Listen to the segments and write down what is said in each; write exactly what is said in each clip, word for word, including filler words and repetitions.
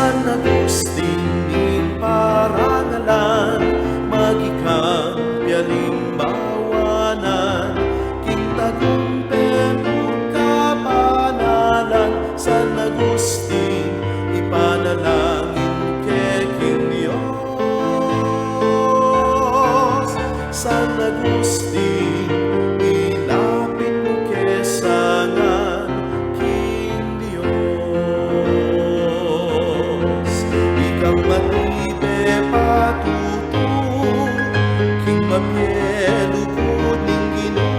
San Agustin ing parangalan, maging kang pialimbawanan, king tagumpe mu kapanalan. San Agustin, ipanalangin ke king Dios. San Agustin, ilapit mu ke sa ngan king Dios. Ikang matibe patutu king mapie lugud ning Ginu,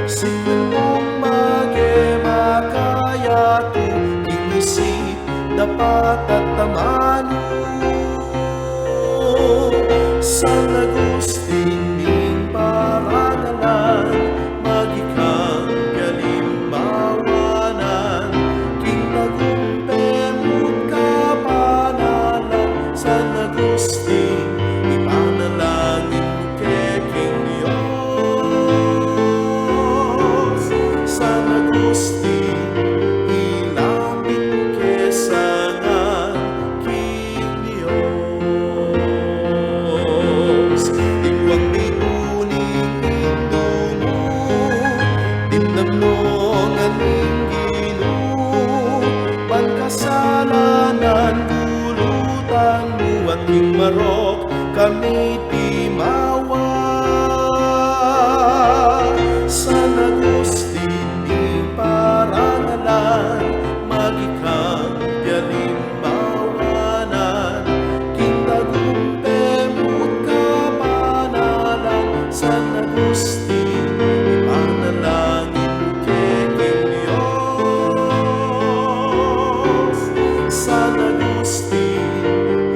sikul mung mage makayatu king isip, dapat at amanu. San Agustin ing parangalan, maging kang pialimbawanan, king tagumpe mu kapanalan. San Agustin, ipanalangin ke king Dios. San Agustin, ilapit ke sa ngan king Dios. Tipuang bibu ning Indu mu, dimdam no ngan ing Ginu, ban kasalanan bulutan mu at king marok kami dimawa. San Agustin ing parangalan, maging kang pialimbawanan, king tagumpe mu kapanalan. San Agustin, ipanalangin ke king Dios. San Agustin,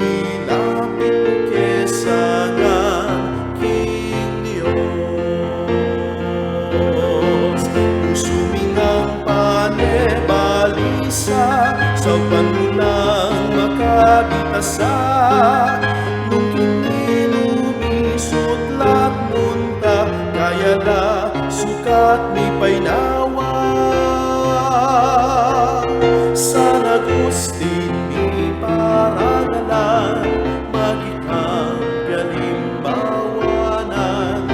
ilapit ke sa ngan king Dios. Pusu mi ngan pane balisa, saupan mu lang makabitasa, nung king Ginu misutlat mu nta, kaya la sukat mi painawa. San Agustin ing parangalan, maging kang pialimbawanan,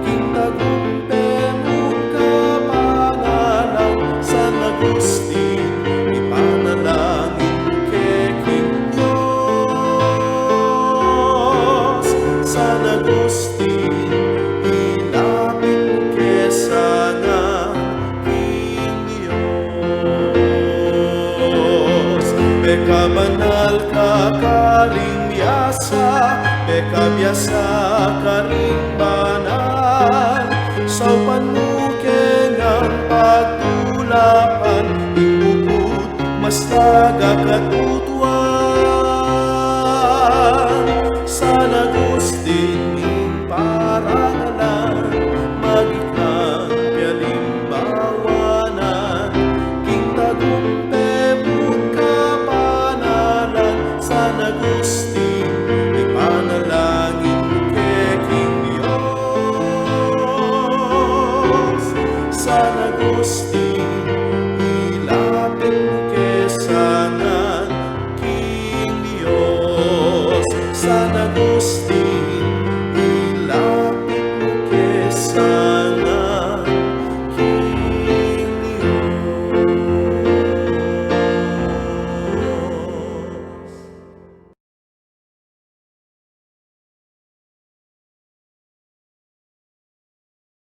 king tagumpe mu kapanalan. San Agustin, ipanalangin ke king Dios. San Agustin, ilapit ke sa ngan king Dios. Pekabanal ka karing biasa, pekabiasa karing banal, saupan mu ke ngan pagtulapan, ing bukut mas taga katutuan.